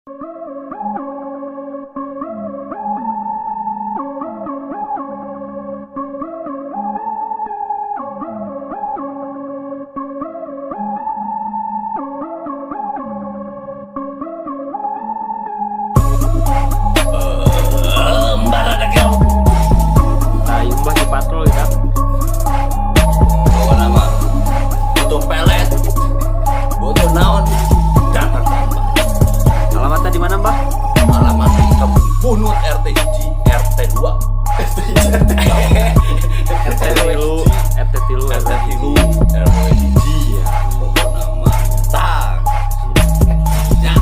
Ayo Mbah di patroli dah. Pokoknya mah butuh pelet, butuh naon, datang ke Mbah. Alamatnya di mana, Mbah? Alamat di Kampung Bunut RT 1 RT 2 RT tilu, RT tilu, RT 3 RW 1 ya. Pokoknya mah tang. Ya.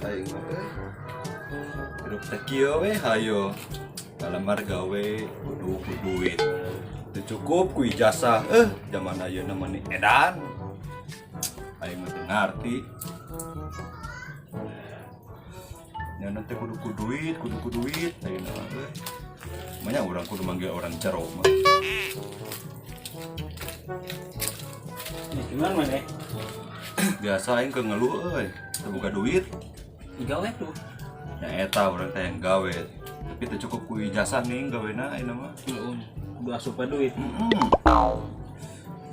Aing mah euy. Hidup teh kieu we hayo. Ngalamar gawe kudu ku duit. Teu cukup ku ijazah. Zaman ayeuna mah ni edan. Aing mah teu ngarti. Nya teh kudu ku duit, kudu ku duit ayeuna mah euy. Manya urang kudu manggil orang jero mah. Ini gimana mana? Biasa aing ke ngeluh euy, teu boga duit. Gawe tuh. Nya eta urang teh yang gawe. Tapi teu cukup ku ijazah nih gawena ayeuna mah. Kudu asup duit.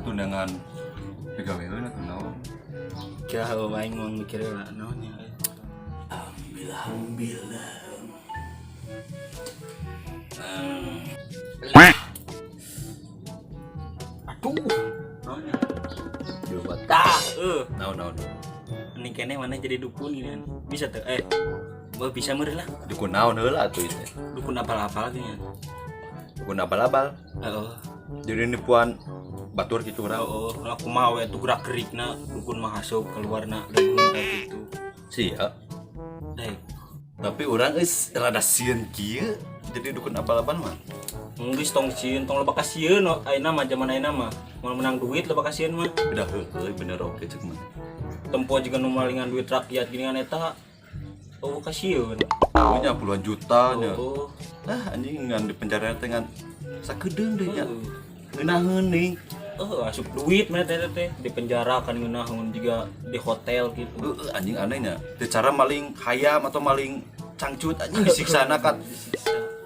Tundangan pigaweun atuh naon. Kira hal aing mau mikirnya lah naonnya. Ambil ambil. Aduh. Naonnya? Coba Tah, naon naon. Mending kene mana jadi dukun gini kan. Bisa tuh. Gua bisa meureun lah. Dukun naon heula atuh ieu teh. Dukun abal-abal gini kan. Dukun abal-abal. Heeh. Jadi nipuan batur gitu urang. Oh, aku mau we tuh gerak-gerikna dukun mah asup keluarna dukun kayak gitu. Sia. Dek. Tapi urang geus rada sieun kieu jadi dukun abal-abal mah. Geus tong sieun, tong loba kasieun no. Ayeuna mah zaman ayeuna mah. Mau menang duit loba kasieun mah. Udah heueuh bener oke cek mah. Tempo juga nu malingan duit rakyat gini kan eta. Oh kasieun. Punya puluhan juta nya. Oh. Ah anjing ngan di penjara teh ngan sakedeung deui nya. Heeh. Ngeunaheun nih. Oh, asup duit mana teh teh di penjara kan ngeunaheun juga di hotel gitu. Heeh anjing anehnya. Teu cara maling hayam atau maling cangcut anjing disiksana kan.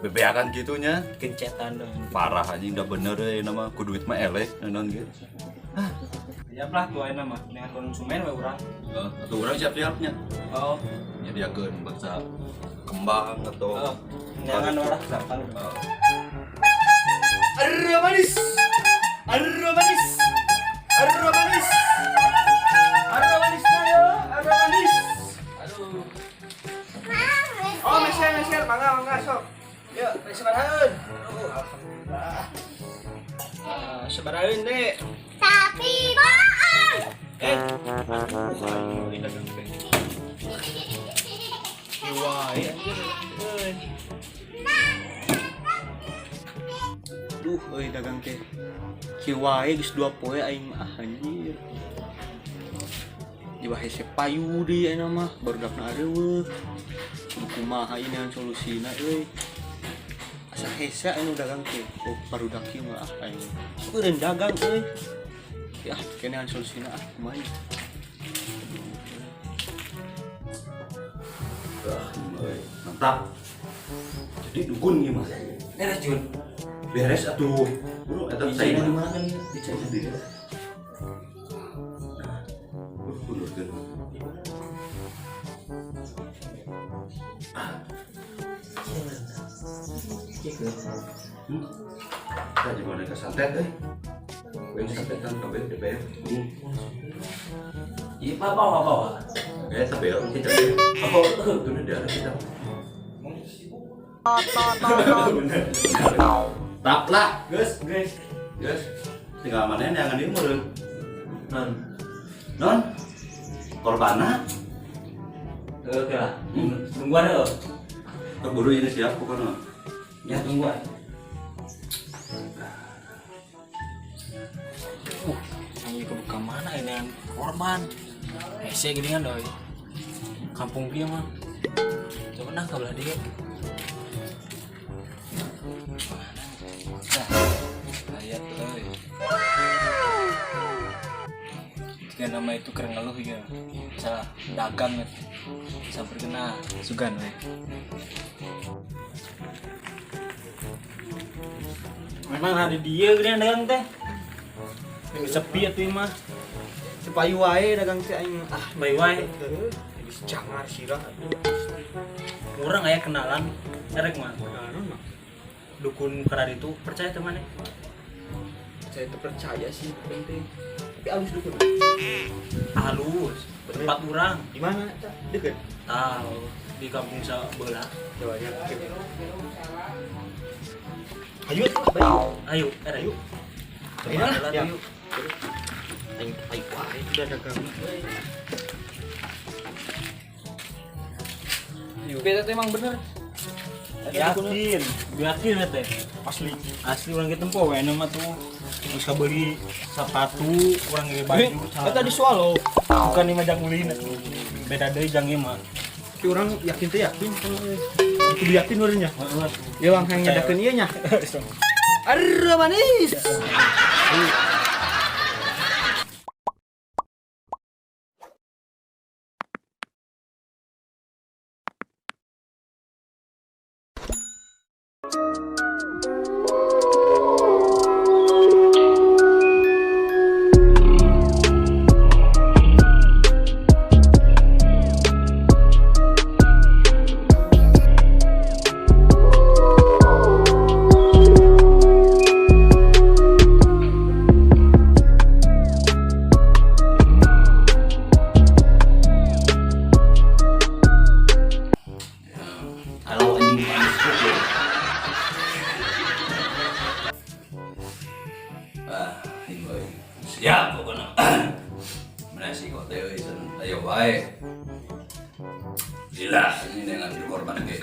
Bebeakan gitunya. Kencetan dong. Parah anjing udah bener euy nama ku duit mah eleh naon gitu. Siap lah tuh ayeuna mah dengan konsumen we urang. Atau urang siap-siapnya. Oh, Nyediakeun bangsa kembang atau oh. Neangan orang gampang. Arra manis. Arra manis. Arra manis. Arra manis na yo. Arra manis. Aduh. Oh, meser meser mangga mangga sok. Yuk, sabaraheun. Oh, alhamdulillah. Ah, sabaraheun deh. Sapi bohong. Aduh, aing dagang teh. Kieu wae anjir. Euy. Duh, euy dagang teh. Kieu wae geus 2 poe aing mah anjir. Jiwa hese payu deui ayeuna mah barudakna areuweuh. Kudu kumaha ieu neangan solusina euy. Asa hese anu dagang teh. Oh, barudak kieu mah ah aing. Eureun dagang euy. Ya, keneangan solusina ah kumaha. Ah, euy, mantap. Jadi dukun ieu mah. Beres Jun. Beres atuh. Bro, eta Dicari cai di mana kan ieu? Dicai beres. Ulurkeun. Kita juga mereka santet euy. Kabeh sampai kan kabeh DPR. Iya, pak bawa bawa. Eh, sampai ya, kita ya. Oh, itu udah ada kita. Tap lah, guys. Guys. Guys, tinggal mana yang ini meureun. Non. Non. Korbana. Oke lah. Tungguan ya. Keburu ini siap pokoknya. Ya tungguan. Anjing ke mana ini yang korban? Hese gini kan doi. Kampung dia mah. Coba nah kabelah dia. Nah, lihat doi. Jika nama itu keren ngeluh ya. Salah dagang ya. Sampai kena sugan we. Memang ada dia gini dagang teh. Ini sepi atuh mah. Sepayu wae dagang teh aing ah. Bae wae. Jadi jangan sirah atuh. Urang aya kenalan erek mah. Kenalan mah. Dukun kerar itu percaya teman Saya itu percaya sih penting. Tapi halus dukun. Halus tempat urang. Di mana? Deket. Tahu di kampung sebelah. Jawanya. Ayo tuh, ayo. Ayo, erek. Ayo. Ayo, Ya. ayo. Aing aing wae udah dagang. Ayo. Beta tuh emang bener. Yakin, yakin teh. Asli. Asli urang ge tempo we mah tuh. Terus kabeli sepatu, urang ge baju. Eta di swallow. Bukan ini mah jang ulin atuh. Beda deui jang ieu mah. Tapi orang yakin tuh yakin. Kudu yakin urangnya. Heeh atuh. Dia bang hayang nyadakeun ieu nya. Arra manis. Halo anjing panas tuh. Ah, ini boy. Siap pokoknya. Mana sih kok teh euy, ayo wae. Gila, ini dengan korban ge.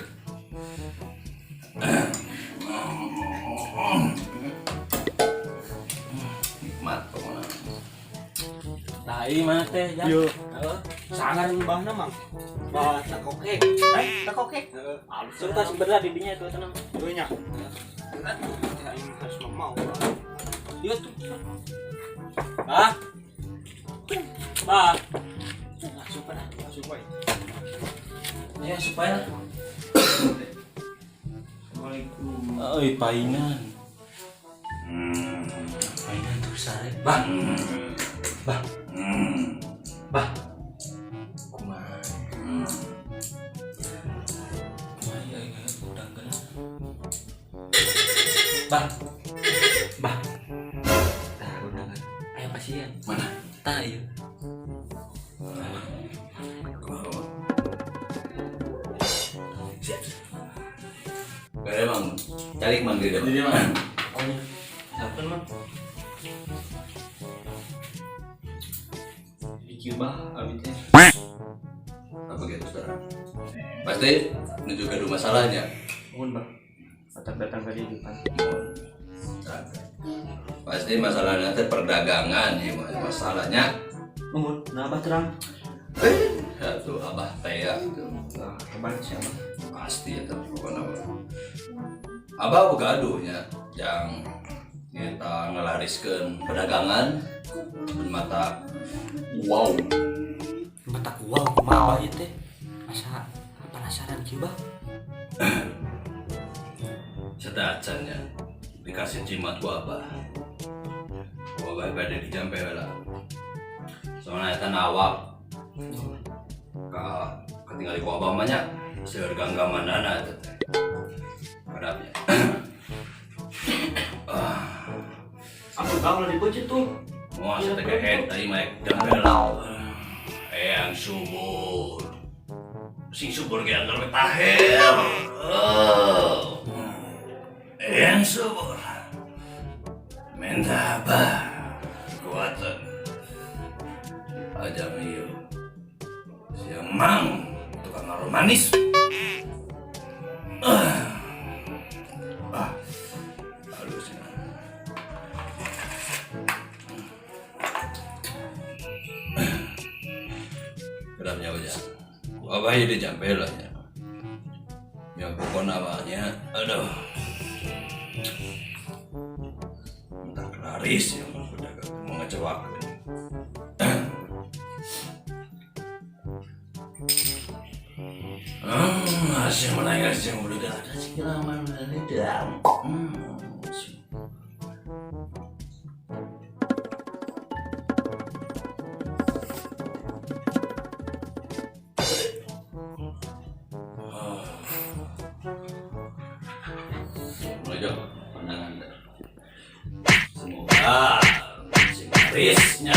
Nikmat pokoknya. Nah, ieu mana teh, Jang? Yo. Heeh. Sangar mbahna mang. Bah takoke. Eh, takoke. Heeh. Halus. Serta sebelah di dinya itu tenang. Tuh nya. Aing harus mau. Iya tuh. Bah. Bah. Nah, super lah. Masuk wae. Ya, supaya lah. Assalamualaikum. Oi, paingan. Paingan tuh sare. Bah. Bah. Bah. Kumaha? Kumaha ya aing udang geuna. Bah. Bah. Tah undangan. Aya pasien. Mana? Tah ieu. Kumaha? Siap. Gak emang cari mang di Jadi mah. Oh, nya. Sampun mah. Di bah abi teh. Apa gitu sekarang? Pasti ini juga ada masalahnya. Mohon, Bang. Datang datang tadi juga. Pasti masalahnya teh perdagangan ya masalahnya. Mohon, nah abah terang. Satu abah teh ya gitu. Nah, kabar siapa? Pasti ya tapi pokoknya abah begaduhnya yang kita ngelariskan perdagangan mata wow. Mata wow, kumaha abah ieu teh? Asa penasaran kieu, Bah. Sedacannya dikasih jimat ku abah. Ku abah bade dijampe lah. Soalnya eta nawak ka ketinggali ku abah mah nya seueur ganggamanana eta teh. Kadapnya. Ampun, Bang ulah dipeuncit tuh. Moal sategehet tadi mah jambel. Eyang subur. Sing subur ge anggar we taher. Oh. Eyang subur. Minta apa? Kekuatan. Ajang ieu. Si Emang tukang ngaruh manis. Ah. Ah. Halusnya. Geramnya aja. Abah jadi jampe lah ya. Ya pokoknya namanya, aduh. Entah laris yang mau pedagang, mengecewakan. Masih menangis yang udah ada sih lama udah. Mulai pandangan dah. Semoga sing larisnya.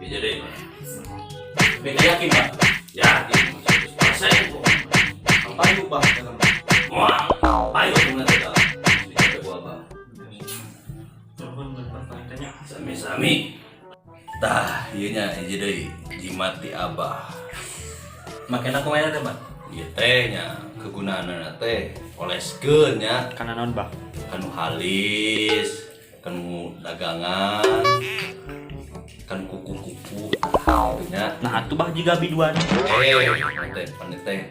Ya jadi Beda yakin, Pak. Yakin 100% pokoknya. Payu bah dagang. Wah, ayo gimana tidak? Ini gua apa? Nuhun tanya. Sami-sami. Tah, ieu nya hiji deui jimat ti Abah. Makena kumaha teh, Pak? Ieu teh nya kegunaanna teh oleskeun nya Kana naon bah? Kanu halis, kanu dagangan, kanu kuku-kuku tah kitu nya. Nah atuh bah jiga biduan. Eh, teh pan teh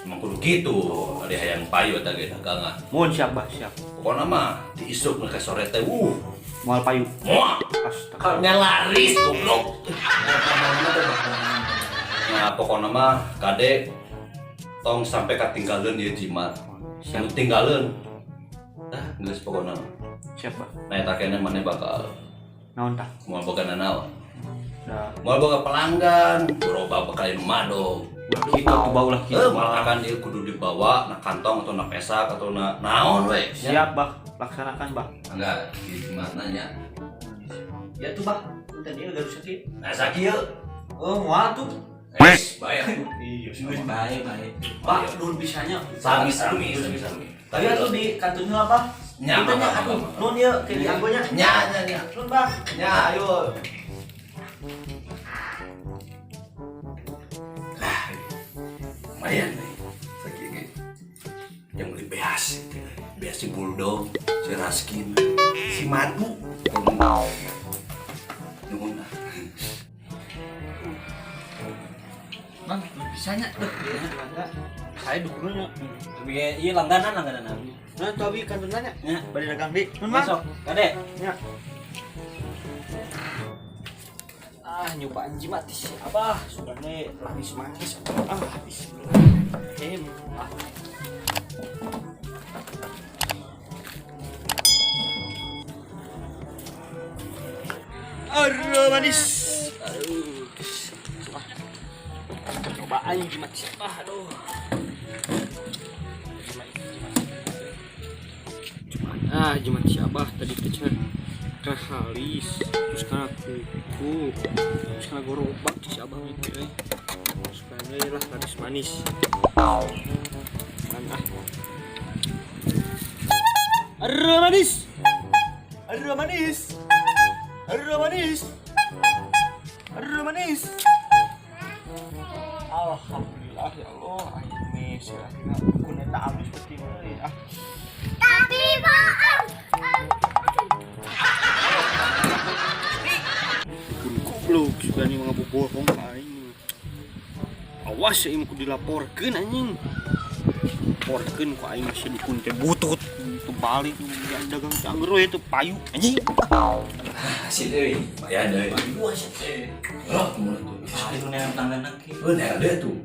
emang kudu kitu, ari hayang payu eta ge dagangan. Mohon siap bah, siap. Pokokna mah diisuk ka sore teh Moal payu. Moal. Astaga. Nya laris goblok. Nah, pokokna mah kade tong sampai katinggaleun ieu jimat. Siap. Siap tinggalin. Dah, geus pokokna. Siap bah. Nah, eta kene maneh bakal Naon tah? Moal boga nanaon. Da Moal boga pelanggan, gerobak bakal anu madog. Ulah kitu atuh bah, ulah kitu. Eh, malah kan ieu kudu dibawa na kantong atau na pesak atau na naon we. Siap bah, laksanakan bah. Enggak, jimatna nya. Ya tuh bah, punten ieu gaduh sakit. Nah, sakieu. Oh, moal tuh. Eh, bayar. Iya, Geus bae, bae. Pak, nuhun pisahnya. Sami-sami, sami-sami. Tapi atuh di kantunnya apa? Nya, Punten nya, mangga, atuh. mangga. Nuhun ieu ke di anggonya. Nya, nya, nya. Nuhun bah. Nya, ayo. Lah, lumayan nih. Sakieu ge. Yang beli beas itu. Beas si Bulldog, si Raskin, si Madu. Nuhun lah. Mang, bisanya tuh. Saya dukunnya. Lebih ieu langganan langganan abi. Nah, tuh abi kantunnya nya. Nya. Bari dagang di. Nuhun Mang. Besok, kade. Nya. Ah, nyobaan jimat si Abah. Sugane laris manis. Ah, bismillahirrahmanirrahim. Ah. Aduh, manis. Aduh. Ah. Cobaan jimat si Abah, aduh. Jimat, jimat. Cobaan ah, jimat si Abah tadi teh cenah kana halis, terus kana kuku, terus kana gerobak si Abah gitu euy. Supaya lah laris manis. Man ah. Aduh manis. Aduh manis. Aduh manis. Aduh manis. Alhamdulillah ya Allah, akhirnya saya akhirnya dukun eta alus beuki euy ah. Tapi bohong. Dukun goblok sudah nih ngabobohong ka aing. Awas ya kudu dilaporkeun anjing. Laporkeun ku aing si dukun teh butut. Teu balik dagang cangger we teu payu anjing. Asik euy, lumayan euy. Payu asik teh. Oh, kumaha tuh? Ayo neang tangganan ki. Oh, neang deui tuh.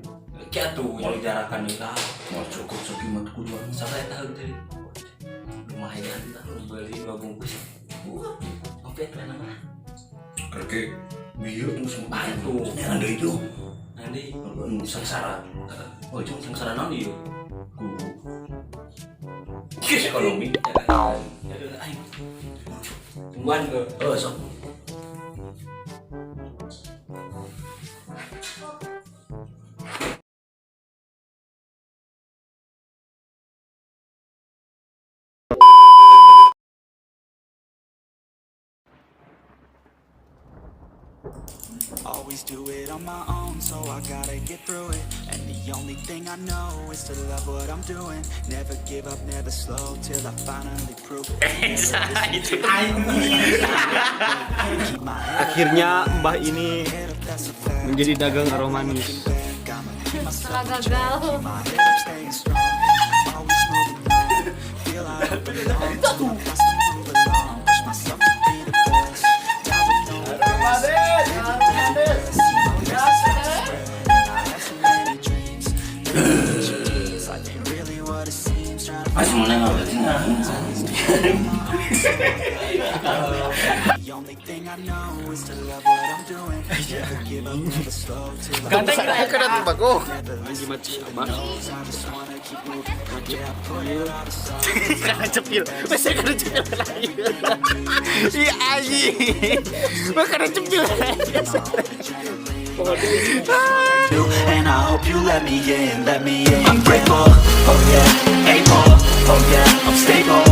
Ki atuh jarakan deui lah. Mau cukup sok mah kudu Sampai tahu teh. Lumayan tah beli 2 bungkus. Wah, oke teh nama. Kerke bieu tuh semua Atuh. Neang deui tuh. Nanti Sengsara. Oh, cuma sengsara naon ieu? Ku ekonomi. Aduh, aing. Tungguan ke. Oh, sok. Always do it on my own, so I gotta get through it. And the only thing I know is to love what I'm doing. Never give up, never slow, till I finally prove it. Never listen to Keep my head Akhirnya mbah ini up, that's a fact. menjadi dagang aromanis. Back, I'ma keep myself Setelah gagal. my head up, staying strong. Always moving on. Feel I don't belong, so I must move along. Push myself to be the best. Die with no regrets. Live with no regrets. See my message start to spread. And I had so many dreams. Living dreams. Life ain't really what it seems. Trying to Masih mana nggak berarti nah. The only thing I know is to love what I'm doing. Never give up, never slow till I never listen to the no's. I just wanna keep moving. Yeah, I put it all aside. Karena cepil. Masih karena cepil lagi. Iya anjing. Karena cepil. And I hope you let me in, let me in. I'm grateful, oh yeah, able, oh yeah, I'm stable,